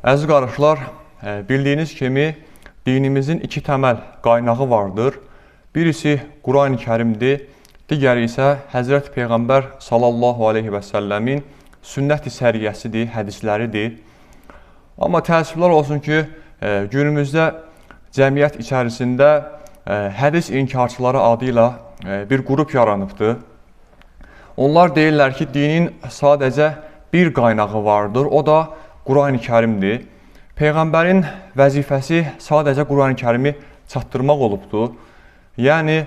Əziz qardaşlar, bildiyiniz kimi dinimizin iki təməl qaynağı vardır. Birisi Qurani Kərimdir, digəri isə Həzrət Peyğəmbər sallallahu aleyhi və səlləmin sünnət-i səriyyəsidir, hədisləridir. Amma təəssüflər olsun ki, günümüzdə cəmiyyət içərisində hədis inkarçıları adı ilə bir qrup yaranıbdır. Onlar deyirlər ki, dinin sadəcə bir qaynağı vardır, o da Qurani Kərimdir. Peyğəmbərin vəzifəsi sadəcə Qurani Kərimi çatdırmaq olubdur. Yəni,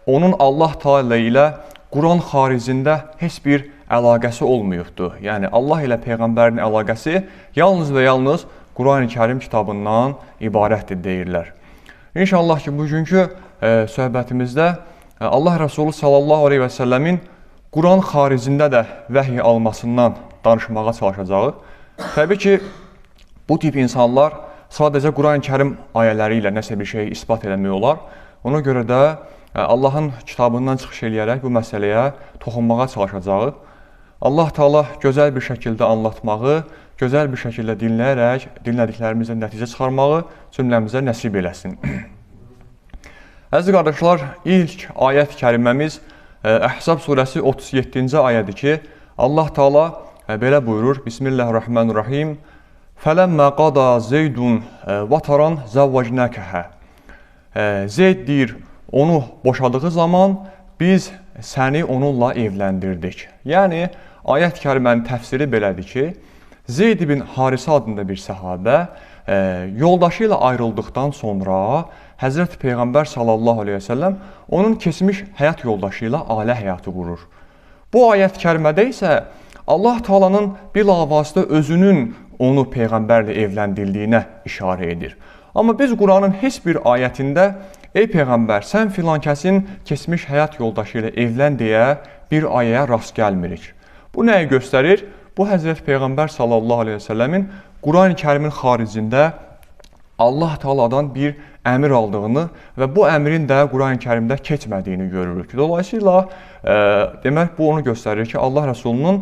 onun Allah Teala ilə Quran xaricində heç bir əlaqəsi olmayıbdır. Yəni, Allah ilə Peyğəmbərin əlaqəsi yalnız və yalnız Qurani Kərim kitabından ibarətdir deyirlər. İnşallah ki, bugünkü söhbətimizdə Allah Rəsulü sallallahu aleyhi və səlləmin Quran xaricində də vəhiy almasından danışmağa çalışacağıq. Təbii ki, bu tip insanlar sadəcə Qurani Kərim ayələri ilə nəsə bir şeyi isbat eləmək olar. Ona görə də Allahın kitabından çıxış eləyərək bu məsələyə toxunmağa çalışacağıq. Allah Teala gözəl bir şəkildə anlatmağı, gözəl bir şəkildə dinləyərək dinlədiklərimizdən nəticə çıxarmağı cümləmizə nəsib eləsin. Əziz qardaşlar, ilk ayət kəriməmiz Əhzab surəsi 37-ci ayədir ki, Allah Teala belə buyurur: Bismillahirrahmanirrahim. Fələmmə qada Zeydun vataran zəvvəcnəkəhə. Zeyd deyir, onu boşadığı zaman biz səni onunla evləndirdik. Yəni, ayət kərimənin təfsiri belədir ki, Zeyd ibn Harisə adında bir səhabə yoldaşı ilə ayrıldıqdan sonra Həzrət Peyğəmbər sallallahu aleyhi və səlləm onun keçmiş həyat yoldaşı ilə ailə həyatı qurur. Bu ayət kərimədə isə Allah Taala'nın bilavasitə özünün onu Peyğəmbərlə evləndirildiyinə işarə edir. Amma biz Quranın heç bir ayətində ey Peyğəmbər, sən filan kəsin keçmiş həyat yoldaşı ilə evlən deyə bir ayəyə rast gəlmirik. Bu nəyi göstərir? Bu, Həzrət Peyğəmbər sallallahu aleyhi və səlləmin Qurani Kərimin xaricində Allah Taala'dan bir əmir aldığını və bu əmrin də Qurani Kərimdə keçmədiyini görürük. Dolayısıyla, demək, bu onu göstərir ki, Allah Rəsulunun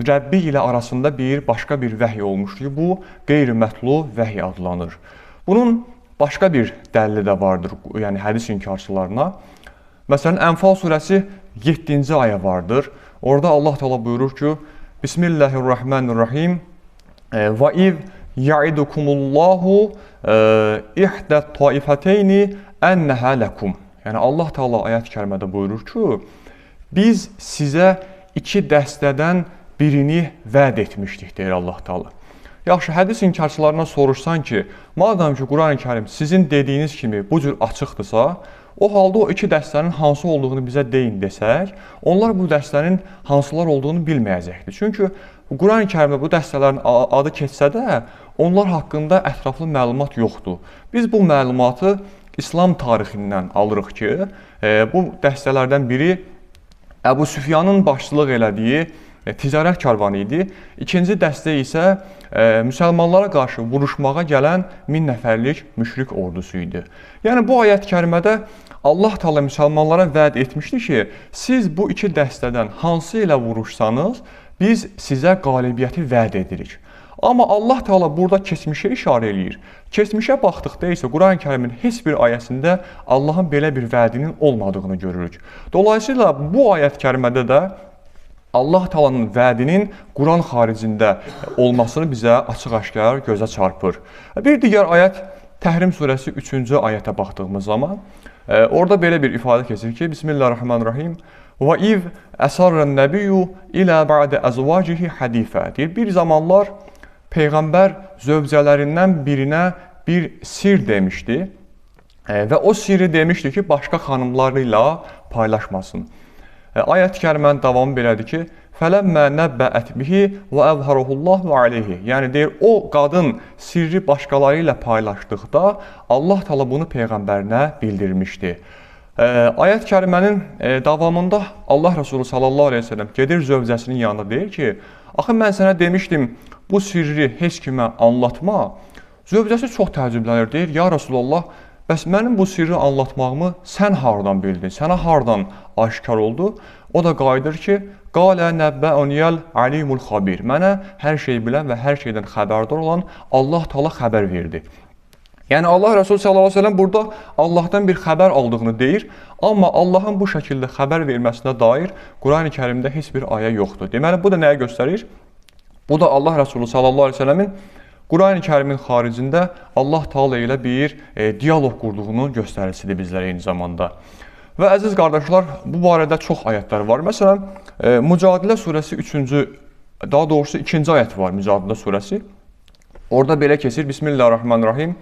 Rəbbi ilə arasında bir başqa bir vəhiy olmuşdur ki, bu qeyri-mətlu vəhiy adlanır. Bunun başqa bir dəlili də vardır, yəni hədis inkarçılarına. Məsələn, Ənfal surəsi 7-ci ayə vardır. Orada Allah Teala buyurur ki, Bismillahirrahmanirrahim. Və iz ya'idukumullahu ihdə taifəteyni ennəhə ləkum. Yəni Allah Teala ayət-i kərimədə buyurur ki, biz sizə iki dəstədən birini vəd etmişdik, deyir Allah Teala. Yaxşı, hədis inkarçılarına soruşsan ki, madam ki Qurani Kərim sizin dediyiniz kimi bu cür açıqdırsa, o halda o iki dəstənin hansı olduğunu bizə deyin desək, onlar bu dəstənin hansılar olduğunu bilməyəcəkdir. Çünki Qurani Kərimdə bu dəstələrin adı keçsə də, onlar haqqında ətraflı məlumat yoxdur. Biz bu məlumatı İslam tarixindən alırıq ki, bu dəstələrdən biri Əbu Süfyanın başçılıq elədiyi ticarət karvanı idi. İkinci dəstə isə müsəlmanlara qarşı vuruşmağa gələn 1000 nəfərlik müşrik ordusu idi. Yəni, bu ayət kərimədə Allah Teala müsəlmanlara vəd etmişdi ki, siz bu iki dəstədən hansı ilə vuruşsanız, biz sizə qalibiyyəti vəd edirik. Amma Allah Teala burada keçmişə işarə eləyir. Keçmişə baxdıqda isə Qurani Kərimin heç bir ayəsində Allahın belə bir vədinin olmadığını görürük. Dolayısıyla bu ayət kərimədə də Allah Taala'nın vədinin Quran xaricində olmasını bizə açıq-aşkar gözə çarpır. Bir digər ayət Təhrim surəsi 3-cü ayətə baxdığımız zaman orada belə bir ifadə keçir ki, Bismillahirrahmanirrahim. Və iz əsarrən nəbiyyu ilə ba'də əzvacihi hədifə. Deyir, bir zamanlar Peyğəmbər zövcələrindən birinə bir sir demişdi və o sirri demişdi ki, başqa xanımları ilə paylaşmasın. Ayət-i kərimənin davamı belədir ki, Fələmmə nəbbəət bihi və əzharahullahu aleyhi. Yəni deyir, o qadın sirri başqaları ilə paylaşdıqda Allah Teala bunu Peyğəmbərinə bildirmişdi. Ayət-i kərimənin davamında Allah Rəsulü sallallahu aleyhi ve sellem gedir zövcəsinin yanına, deyir ki, axı mən sənə demişdim, bu sirri heç kimə anlatma. Zövcəsi çox təəccüblənir, deyir, ya Rəsulallah, bəs mənim bu sirri anlatmağımı sən hardan bildin, sənə hardan aşkar oldu? O da qayıdır ki, Qalə nəbbəuniyəl alimul xabir. Mənə hər şeyi bilən və hər şeydən xəbərdar olan Allah Taala xəbər verdi. Yəni Allah Rəsulü sallallahu əleyhi və səlləm burada Allahdan bir xəbər aldığını deyir, amma Allahın bu şəkildə xəbər verməsinə dair Qurani Kərimdə heç bir ayə yoxdur. Deməli bu da nəyi göstərir? Bu da Allah Rəsulü sallallahu əleyhi və səlləmin Qurani Kərimin xaricində Allah Taala ilə bir dialoq qurduğunu göstəricisidir bizlərə eyni zamanda. Və əziz qardaşlar, bu barədə çox ayətlər var. Məsələn, Mücadilə surəsi 3-cü, daha doğrusu 2-ci ayət var Mücadilə surəsi. Orada belə keçir: Bismillahirrahmanirrahim.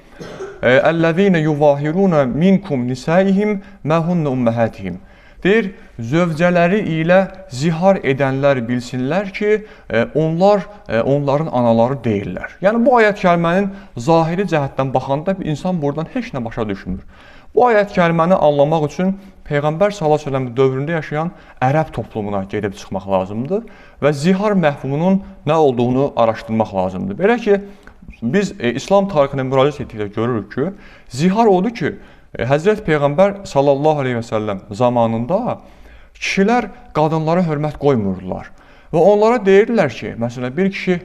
Əl-ləzīnə yuvahiruna minkum nisaihim mə hunnə umməhatihim. Deyir, zövcələri ilə zihar edənlər bilsinlər ki, onlar onların anaları deyirlər. Yəni bu ayət kərimənin zahiri cəhətdən baxanda insan buradan heç nə başa düşmür. Bu ayət kəriməni anlamaq üçün Peyğəmbər sallallahu əleyhi və səlləm dövründə yaşayan ərəb toplumuna gedib çıxmaq lazımdır və zihar məfhumunun nə olduğunu araşdırmaq lazımdır. Belə ki, biz İslam tarixinə müraciət etdikdə görürük ki, zihar odur ki, Həzrət Peyğəmbər sallallahu əleyhi və səlləm zamanında kişilər qadınlara hörmət qoymurdular və onlara deyirdilər ki, məsələn bir kişi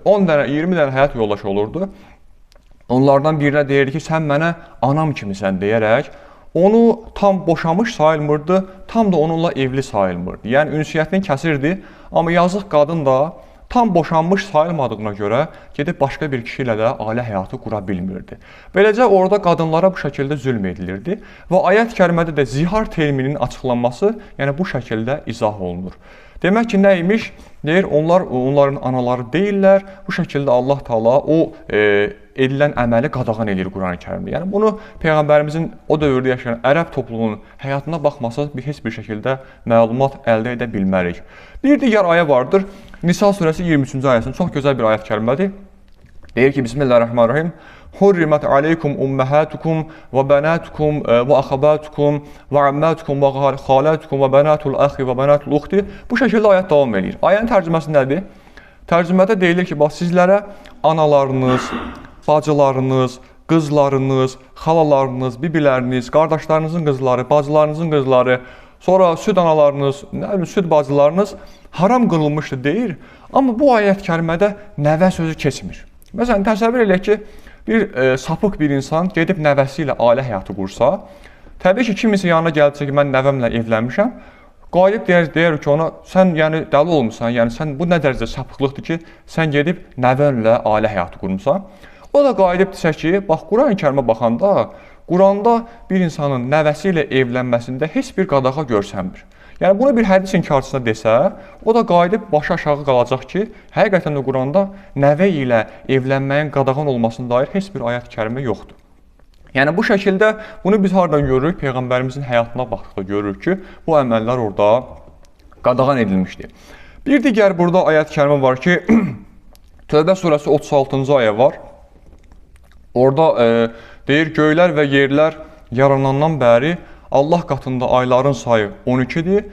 10 dənə, 20 dənə həyat yoldaşı olurdu. Onlardan birinə deyirdi ki, sən mənə anam kimisən deyərək onu tam boşamış sayılmırdı, tam da onunla evli sayılmırdı. Yəni ünsiyyətini kəsirdi, amma yazıq qadın da tam boşanmış sayılmadığına görə gedib başqa bir kişi ilə də ailə həyatı qura bilmirdi. Beləcə orada qadınlara bu şəkildə zülm edilirdi və ayət kərimədə də zihar terminin açıqlanması, yəni bu şəkildə izah olunur. Demək ki, nə imiş? Deyir, onlar onların anaları deyirlər. Bu şəkildə Allah Taala o edilən əməli qadağan edir Qurani Kərimdə. Yəni bunu Peyğəmbərimizin o dövrdə yaşayan ərəb toplumunun həyatına baxmasaq heç bir şəkildə məlumat əldə edə bilmərik. Bir digər ayə vardır. Nisa surəsi 23-cü ayəsində çox gözəl bir ayət kərimədir. Deyir ki, Bismillahirrahmanirrahim. Hurrimat aleykum ummahatukum və banatukum və axabatukum və ammatukum və xalatukum və banatul axi və banatul uxti. Bu şəkildə ayət davam edir. Ayənin tərcüməsi nədir? Tərcümədə deyilir ki, bax sizlərə analarınız, bacılarınız, qızlarınız, xalalarınız, bibiləriniz, qardaşlarınızın qızları, bacılarınızın qızları, sonra süd analarınız, nə bilim, süd bacılarınız haram qılınmışdır deyir. Amma bu ayət kərimədə nəvə sözü keçmir. Məsələn, təsəvvür eləyək ki, bir sapıq bir insan gedib nəvəsi ilə ailə həyatı qursa, təbii ki, kiminsə yanına gəlibsə ki, mən nəvəmlə evlənmişəm, qayıdıb deyər ki, ona, sən yəni dəli olmusan, yəni sən bu nə dərəcə sapıqlıqdır ki, sən gedib nəvənlə ailə həyatı qurmusan. O da qayıdıb desə ki, bax, Qurani Kərimə baxanda, Quranda bir insanın nəvəsi ilə evlənməsində heç bir qadağa görsənmir. Yəni bunu bir hədis inkarçısına desə, o da qayıdıb başı aşağı qalacaq ki, həqiqətən də Quranda nəvə ilə evlənməyin qadağan olmasına dair heç bir ayət kərimə yoxdur. Yəni bu şəkildə bunu biz hardan görürük? Peyğəmbərimizin həyatına baxdıqda görürük ki, bu əməllər orada qadağan edilmişdir. Bir digər burada ayət kərimə var ki, Tövbə surəsi 36-cı ayə var. Orada deyir, göylər və yerlər yaranandan bəri Allah qatında ayların sayı 12-dir.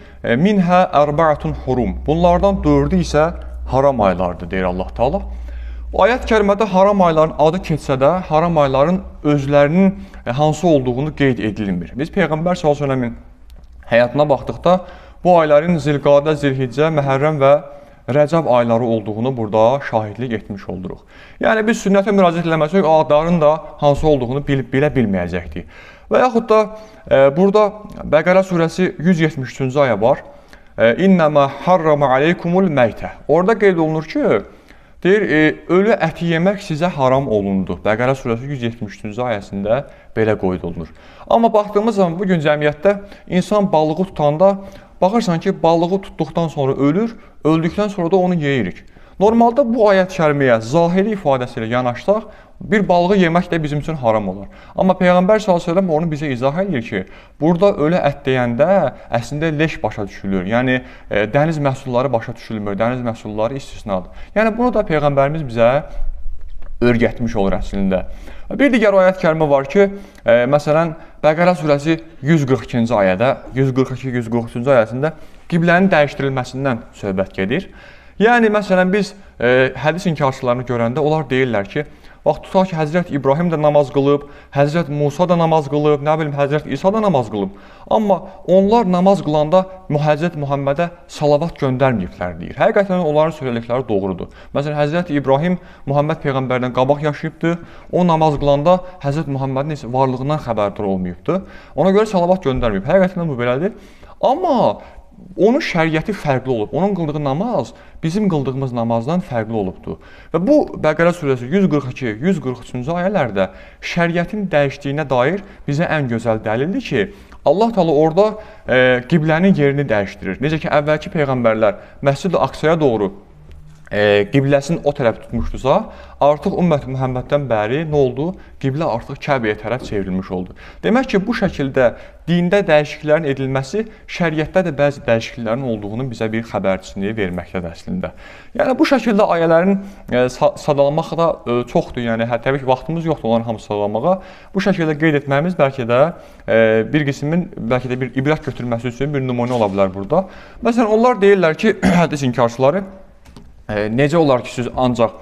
Minhə ərbəətun hurum. Bunlardan 4-ü isə haram aylardır, deyir Allah Taala. Ayət kərimədə haram ayların adı keçsə də, haram ayların özlərinin hansı olduğunu qeyd edilmir. Biz Peyğəmbər sallallahu əleyhi və səlləmin həyatına baxdıqda bu ayların Zilqadə, Zilhiccə, Məhərrəm və Rəcəb ayları olduğunu burada şahidlik etmiş olduruq. Yəni biz sünnətə müraciət eləməsək, o adların da hansı olduğunu bilə bilməyəcəkdik. Və yaxud da burada Bəqərə surəsi 173-cü ayə var. İnnəmə harrama aleykumul məytə. Orada qeyd olunur ki, deyir, ölü əti yemək sizə haram olundu. Bəqərə surəsi 173-cü ayəsində belə qeyd olunur. Amma baxdığımız zaman bugün cəmiyyətdə insan balığı tutanda baxırsan ki, balığı tutduqdan sonra ölür, öldükdən sonra da onu yeyirik. Normalda bu ayət kəriməyə zahiri ifadəsi ilə yanaşsaq, bir balığı yemək də bizim üçün haram olar. Amma Peyğəmbər sallallahu əleyhi və səlləm onu bizə izah edir ki, burada ölü ət deyəndə əslində leş başa düşülür. Yəni dəniz məhsulları başa düşülmür, dəniz məhsulları istisnadır. Yəni bunu da Peyğəmbərimiz bizə öyrətmiş olur əslində. Bir digər ayət kərimə var ki, məsələn, Bəqərə surəsi 142-ci ayədə, 142-143-cü ayəsində qiblənin dəyişdirilməsindən söhbət gedir. Yəni, məsələn, biz hədis inkarçılarını görəndə onlar deyirlər ki, Bax, tutaq ki, Həzrət İbrahim də namaz qılıb, Həzrət Musa da namaz qılıb, nə bilim, Həzrət İsa da namaz qılıb. Amma onlar namaz qılanda Həzrət Muhammədə salavat göndərməyiblər deyir. Həqiqətən onların söylədikləri doğrudur. Məsələn, Həzrət İbrahim Muhamməd peyğəmbərdən qabaq yaşayıbdı. O namaz qılanda Həzrət Muhammədin heç varlığından xəbərdar olmayıbdı. Ona görə salavat göndərməyib. Həqiqətən bu belədir. Amma onun şəriəti fərqli olub. Onun qıldığı namaz bizim qıldığımız namazdan fərqli olubdur. Və bu Bəqərə surəsi 142, 143-cü ayələrdə şəriətin dəyişdiyinə dair bizə ən gözəl dəlildir ki, Allah Teala orada qiblənin yerini dəyişdirir. Necə ki, əvvəlki peyğəmbərlər Məscid-i Aqsaya doğru qibləsini o tərəf tutmuşdusa, artıq ümmət Muhamməddən bəri nə oldu? Qiblə artıq Kəbəyə tərəf çevrilmiş oldu. Demək ki, bu şəkildə dində dəyişikliklərin edilməsi şəriətdə də bəzi dəyişikliklərin olduğunu bizə bir xəbərçisini verməkdədir əslində. Yəni, bu şəkildə ayələrin sadalamaq da çoxdur. Yəni, təbii ki, vaxtımız yoxdur onların hamısı sadalamağa. Bu şəkildə qeyd etməyimiz bəlkə də bir qismin, bəlkə də bir ibrət götürməsi üçün bir nümunə ola bilər burada. Məsələn, onlar deyirlər ki, hədis inkarçıları, necə olar ki, siz ancaq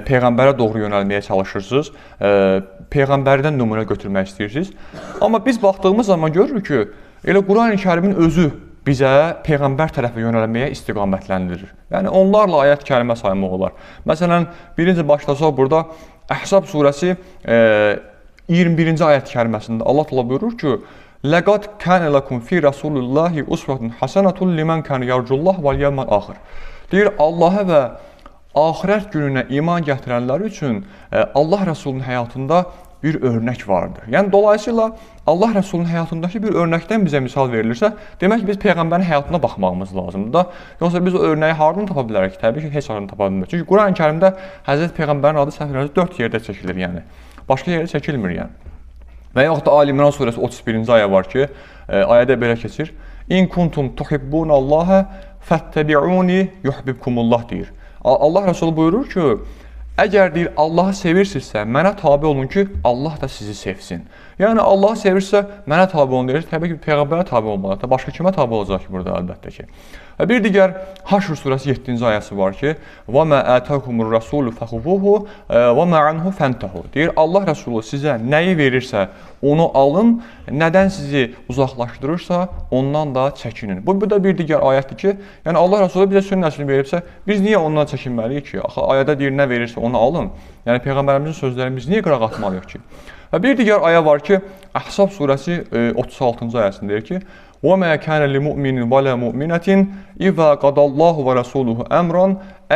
peyğəmbərə doğru yönəlməyə çalışırsınız, peyğəmbərdən nümunə götürmək istəyirsiniz. Amma biz baxdığımız zaman görürük ki, elə Qurani Kərimin özü bizə peyğəmbər tərəfə yönəlməyə istiqamətləndirir. Yəni, onlarla ayət kərimə saymaq olar. Məsələn, birinci başlasaq burada Əhzab surəsi 21-ci ayət kəriməsində Allah Teala buyurur ki, Ləqad kənə ləkum fi rəsulillahi usvetun həsənətun limən kənə yarcullah vəl yevməl axir. Deyir, Allaha və axirət gününə iman gətirənlər üçün Allah Rəsulunun həyatında bir örnək vardır. Yəni, dolayısıyla Allah Rəsulunun həyatındakı bir örnəkdən bizə misal verilirsə, demək ki, biz Peyğəmbərin həyatına baxmağımız lazımdır da. Yoxsa biz o örnəyi hardan tapa bilərik? Təbii ki, heç hardan tapa bilmirik. Çünki Quran-ı Kərimdə Həzrət Peyğəmbərin adı səhv eləmirəmsə 4 yerdə çəkilir, yəni. Başqa yerdə çəkilmir, yəni. Və yaxud da Ali İmran surəsi 31-ci ayə var ki, ayədə belə keçir. İn kuntum tuhibbunallaha fəttəbi'uni yuhbibkumullah deyir. Allah Rəsulü buyurur ki, əgər deyir, Allahı sevirsinizsə, mənə tabi olun ki, Allah da sizi sevsin. Yəni, Allahı sevirsə, mənə tabi olun deyir. Təbii ki, Peyğəmbərə tabi olmalıdır. Başqa kimə tabi olacaq ki burada əlbəttə ki. Və bir digər Haşr surəsi 7-ci ayəsi var ki, Və mə ətəkumur rəsulu fəxufuhu və mə anhu fəntəhu. Deyir, Allah Rəsulu sizə nəyi verirsə, onu alın, nədən sizi uzaqlaşdırırsa, ondan da çəkinin. Bu da bir digər ayətdir ki, yəni Allah Rəsulu bizə sünnəsini veribsə, biz niyə ondan çəkinməliyik ki? Axı, ayədə deyir, nə verirsə, onu alın. Yəni, Peyğəmbərimizin sözlərini biz niyə qıraq atmalıyıq ki? Və bir digər ayə var ki, Əhzab surəsi 36-cı ayəsində deyir ki, وَمَا كَانَ لِمُؤْمِنٍ وَلَا مُؤْمِنَةٍ إِذَا قَضَى اللّٰهُ وَرَسُولُهُ أَمْرًا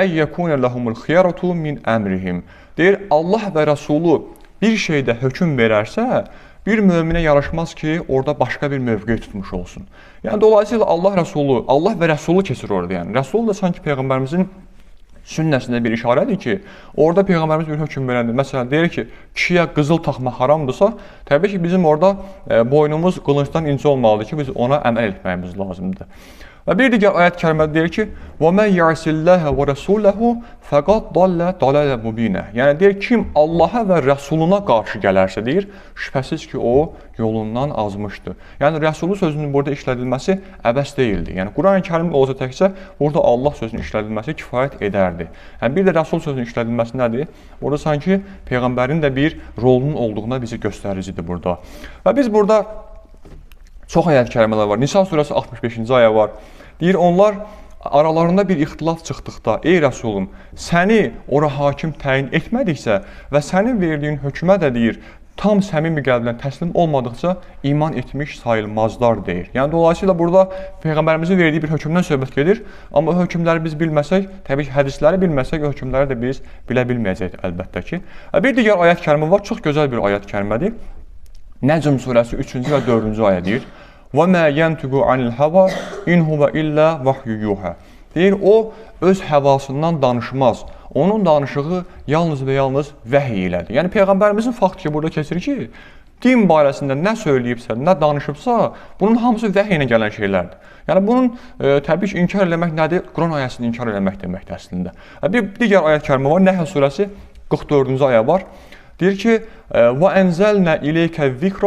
أَنْ يَكُونَ لَهُمُ الْخِيَرَةُ مِنْ أَمْرِهِمْ. Deyir, Allah və Rəsulu bir şeydə hökm verərsə, bir möminə yaraşmaz ki, orada başqa bir mövqe tutmuş olsun. Yəni, dolayısıyla Allah Rəsulu, Allah və Rəsulu keçir orada. Yəni, Rəsul da sanki Peyğəmbərimizin sünnəsində bir işarədir ki, orada Peyğəmbərimiz bir hökm verəndir. Məsələn, deyir ki, kişiyə qızıl taxmaq haramdırsa, təbii ki, bizim orada boynumuz qılıncdan incə olmalıdır ki, biz ona əməl etməyimiz lazımdır. Və bir digər ayət kərimədə deyir ki, وَمَنْ يَعْسِ اللّٰهَ وَرَسُولَهُ فَقَدْ ضَلَّ ضَلَالًا مُب۪ينًا. Yəni, deyir, kim Allaha və Rəsuluna qarşı gələrsə, deyir, şübhəsiz ki, o yolundan azmışdır. Yəni, Rəsulu sözünün burada işlədilməsi əbəs deyildi. Yəni, Quran-ı Kərim olsa təkcə, burada Allah sözünün işlədilməsi kifayət edərdi. Yəni, bir də Rəsul sözünün işlədilməsi nədir? Orada sanki Peyğəmbərin də bir rolunun olduğuna bizi göstəricidir burada. Və biz burada çox ayət kərimələr var. Nisa surəsi 65-ci ayə var. Deyir, onlar aralarında bir ixtilaf çıxdıqda, ey Rəsulum, səni ora hakim təyin etmədiksə və sənin verdiyin hökmə də deyir, tam səmimi qəlbdən təslim olmadıqca iman etmiş sayılmazlar deyir. Yəni, dolayısıyla burada Peyğəmbərimizin verdiyi bir hökmdən söhbət gedir. Amma o hökmləri biz bilməsək, təbii ki, hədisləri bilməsək, o hökmləri də biz bilə bilməyəcəyik əlbəttə ki. Bir digər ayət kərimə var, çox gözəl bir ayət kərimədir. Nəcm surəsi 3-cü və 4-cü ayə deyir. وَمَا يَنْتِقُ عَنِ الْهَوَى اِنْ هُوَ إِلَّا وَحْيُ يُوحَى. Deyir, o öz həvasından danışmaz. Onun danışığı yalnız və yalnız vəhiy ilədir. Yəni, Peyğəmbərimizin faktı ki, burada keçir ki, din barəsində nə söyləyibsə, nə danışıbsa, bunun hamısı vəhiy ilə gələn şeylərdir. Yəni, bunun təbii ki, inkar eləmək nədir? Quran ayəsini inkar eləmək deməkdir əslində. Bir digər ayət kərimə var, Nəhl surəsi 44-cü ayə var. Deyir ki, وَاَنْزَلْنَا اِلَيْكَ الذِّكْرَ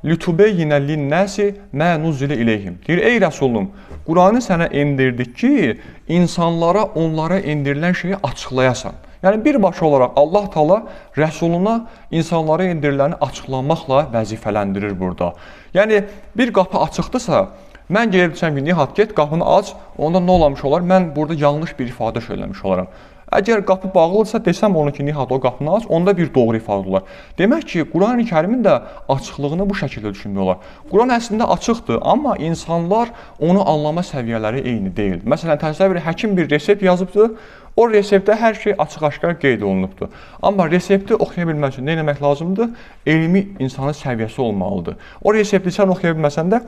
لِتُبَيِّنَ لِلنَّاسِ مَا نُزِّلَ اِلَيْهِمْ. Deyir, ey Rəsulum, Quranı sənə endirdik ki, insanlara onlara endirilən şeyi açıqlayasan. Yəni birbaşa olaraq Allah Taala Rəsuluna insanlara endiriləni açıqlamaqla vəzifələndirir burada. Yəni bir qapı açıqdırsa, mən gəlib desəm ki, Nihat get qapını aç, onda nə olamış olar? Mən burada yanlış bir ifadə söyləmiş olaram. Əgər qapı bağlıdırsa, desəm onu ki, Nihat o qapını aç, onda bir doğru ifadə olar. Demək ki, Qurani Kərimin də açıqlığını bu şəkildə düşünmək olar. Quran əslində açıqdır, amma insanlar onu anlama səviyyələri eyni deyil. Məsələn, təsəvvür həkim bir resept yazıbdır, o reseptdə hər şey açıq-aşkar qeyd olunubdur. Amma resepti oxuya bilmək üçün nə etmək lazımdır? Elmi insanın səviyyəsi olmalıdır. O resepti sən oxuya bilməsən də,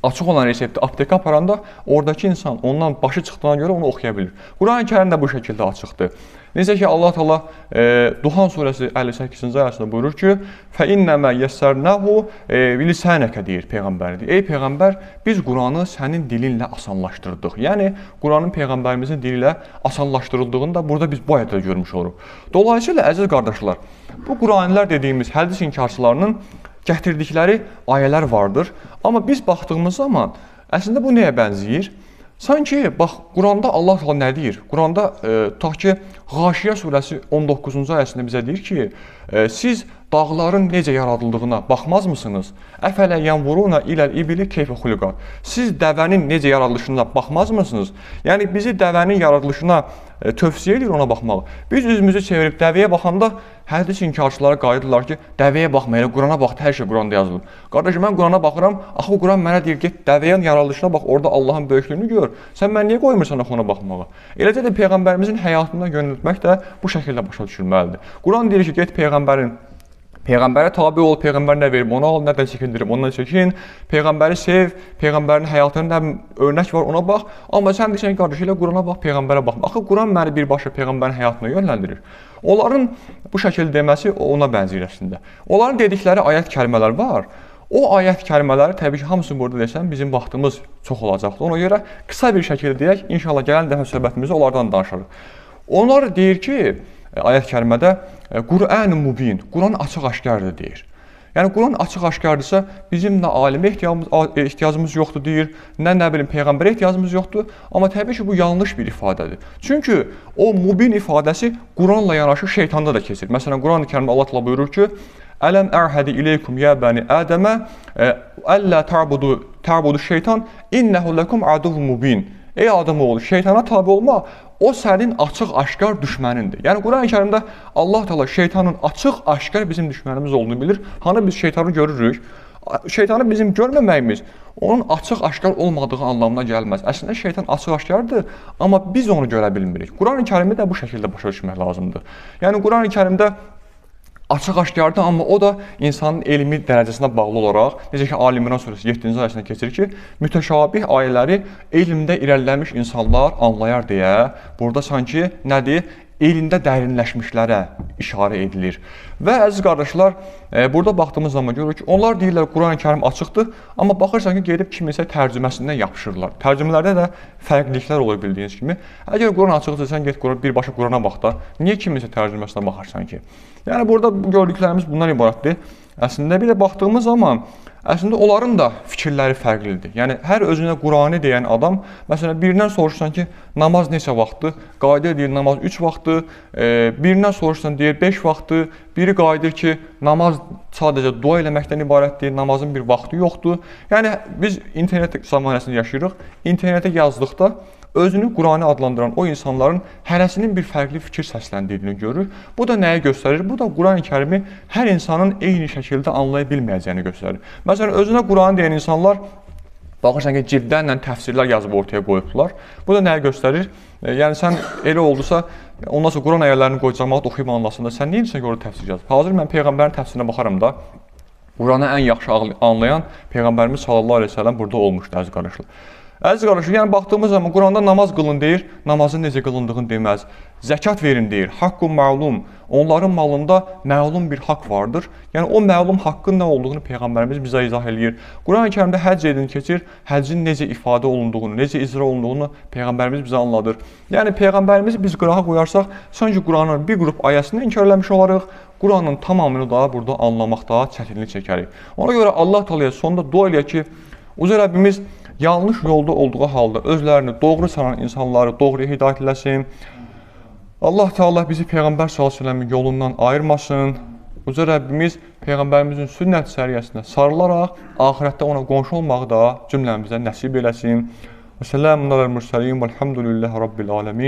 açıq olan resepti apteka aparanda oradakı insan ondan başı çıxdığına görə onu oxuya bilir. Qurani Kərim də bu şəkildə açıqdır. Necə ki Allah Taala Duhan surəsi 58-ci ayəsində buyurur ki: "Fəinnəmə yəssərnəhu bilisanəkə" deyir peyğəmbər. Ey peyğəmbər, biz Quranı sənin dilinlə asanlaşdırdıq. Yəni Quranın peyğəmbərimizin dili ilə asanlaşdırıldığını da burada biz bu ayətdə görmüş oluruq. Dolayısıyla əziz qardaşlar, bu Quranilər dediyimiz hədis inkarçılarının gətirdikləri ayələr vardır. Amma biz baxdığımız zaman əslində bu nəyə bənzəyir? Sanki bax Quranda Allah Taala nə deyir? Quranda tutaq ki, Xaşiyə surəsi 19-cu ayəsində bizə deyir ki, siz dağların necə yaradıldığına baxmazmısınız? Əfələ yanvuruna iləl ibili keyfə xuliqat. Siz dəvənin necə yaradılışına baxmazmısınız? Yəni bizi dəvənin yaradılışına tövsiyə edir ona baxmağı. Biz üzümüzü çevirib dəvəyə baxanda hədis inkarçıları qayıdırlar ki, dəvəyə baxma, elə Qurana bax, hər şey Quranda yazılır. Qardaşım, mən Qurana baxıram, axı o Quran mənə deyir, get dəvəyin yaradılışına bax, orada Allahın böyüklüyünü gör. Sən mən niyə qoymursan axı ona baxmağa? Eləcə də Peyğəmbərimizin həyatına yönəltmək də bu şəkildə başa düşülməlidir. Quran deyir ki, get Peyğəmbərə tabi ol, Peyğəmbər nə verib onu al, nədən çəkindirib ondan çəkin, Peyğəmbəri sev, Peyğəmbərin həyatının nə örnək var ona bax. Amma sən deyirsən ki, qardaş, elə Qurana bax, Peyğəmbərə baxma. Axı Quran məni birbaşa Peyğəmbərin həyatına yönləndirir. Onların bu şəkildə deməsi ona bənzəyir əslində. Onların dedikləri ayət kəlmələr var. O ayət kəlmələri təbii ki, hamısını burada desəm bizim vaxtımız çox olacaqdır. Ona görə qısa bir şəkildə deyək, inşallah gələn dəfə söhbətimizdə onlardan danışarıq. Onlar deyir ki, ayət kəlmədə Qur'an-ı Mubin, Quran açıq-aşkardır deyir. Yəni Quran açıq-aşkardırsa, bizim nə alimə ehtiyacımız yoxdur deyir, nə bilim peyğəmbərə ehtiyacımız yoxdur. Amma təbii ki, bu yanlış bir ifadədir. Çünki o mubin ifadəsi Quranla yanaşı şeytanda da keçir. Məsələn, Quran-ı Kərimdə Allah Təala buyurur ki: "Ələm əhədi ileykum ya bəni Adəmə əllə ta'budu şeytan innehu lekum aduvun mubin." Ey Adəmoğlu, şeytana tabi olma, o sənin açıq-aşkar düşmənindir. Yəni Quran-ı Kərimdə Allah Teala şeytanın açıq-aşkar bizim düşmənimiz olduğunu bilir. Hani biz şeytanı görürük? Şeytanı bizim görməməyimiz onun açıq-aşkar olmadığı anlamına gəlməz. Əslində şeytan açıq-aşkardır, amma biz onu görə bilmirik. Quran-ı Kərimi də bu şəkildə başa düşmək lazımdır. Yəni Quran-ı Kərimdə açıq-aşkardır, amma o da insanın elmi dərəcəsinə bağlı olaraq, necə ki Ali İmran surəsi 7-ci ayəsində keçir ki, mütəşabih ayələri elmdə irəliləmiş insanlar anlayar deyə, burada sanki nədir? Elmdə dərinləşmişlərə işarə edilir. Və əziz qardaşlar, burada baxdığımız zaman görürük ki, onlar deyirlər Quran-ı Kərim açıqdır, amma baxırsan ki, gedib kiminsə tərcüməsindən yapışırlar. Tərcümələrdə də fərqliliklər olur bildiyiniz kimi. Əgər Quran açıqdırsa, sən get birbaşa Qurana bax da, niyə kiminsə tərcüməsinə baxarsan ki? Yəni burada gördüklərimiz bundan ibarətdir. Əslində bir də baxdığımız zaman, əslində onların da fikirləri fərqlidir. Yəni hər özünə Qurani deyən adam, məsələn birindən soruşsan ki, namaz neçə vaxtdır? Qayıdır deyir namaz 3 vaxtdır. Birindən soruşsan deyir 5 vaxtdır. Biri qayıdır ki, namaz sadəcə dua eləməkdən ibarətdir, namazın bir vaxtı yoxdur. Yəni biz internet zamanəsində yaşayırıq. İnternetə yazdıqda özünü Qurani adlandıran o insanların hərəsinin bir fərqli fikir səsləndirdiyini görürük. Bu da nəyi göstərir? Bu da Quran-ı Kərimi hər insanın eyni şəkildə anlaya bilməyəcəyini göstərir. Məsələn, özünə Qurani deyən insanlar baxırsan ki, cildlərlə təfsirlər yazıb ortaya qoyublar. Bu da nəyi göstərir? Yəni sən elə oldusa, ondan sonra Quran ayələrini qoy, cəmaət oxuyub anlasın da, sən niyə insan ki, orada təfsir yazıb? Hazır mən Peyğəmbərin təfsirinə baxaram da, Quranı ən yaxşı anlayan Peyğəmbərimiz sallallahu əleyhi və səlləm burada olmuşdu, əziz qardaşlar. Əziz qardaşlar, yəni baxdığımız zaman Quranda namaz qılın deyir, namazın necə qılındığını deməz. Zəkat verin deyir, haqqun məlum. Onların malında məlum bir haqq vardır. Yəni o məlum haqqın nə olduğunu Peyğəmbərimiz bizə izah eləyir. Quran-ı Kərimdə həcc edin keçir, həccin necə ifadə olunduğunu, necə icra olunduğunu Peyğəmbərimiz bizə anladır. Yəni Peyğəmbərimizi biz qırağa qoyarsaq, sanki Quranın bir qrup ayəsini inkar eləmiş olarıq. Quranın tamamını da burada anlamaqda çətinlik çəkərik. Ona görə Allah Taalaya sonda dua eləyək ki, Uca Rəbbimiz yanlış yolda olduğu halda özlərini doğru sanan insanları doğruya hidayət eləsin. Allah Teala bizi Peyğəmbər sallallahu əleyhi və səlləmin yolundan ayırmasın. Uca Rəbbimiz Peyğəmbərimizin sünnət səriyyəsinə sarılaraq axirətdə ona qonşu olmağı da cümləmizə nəsib eləsin. Və selamun aləl mürsəlin vəlhamdülillahi rabbil alamin.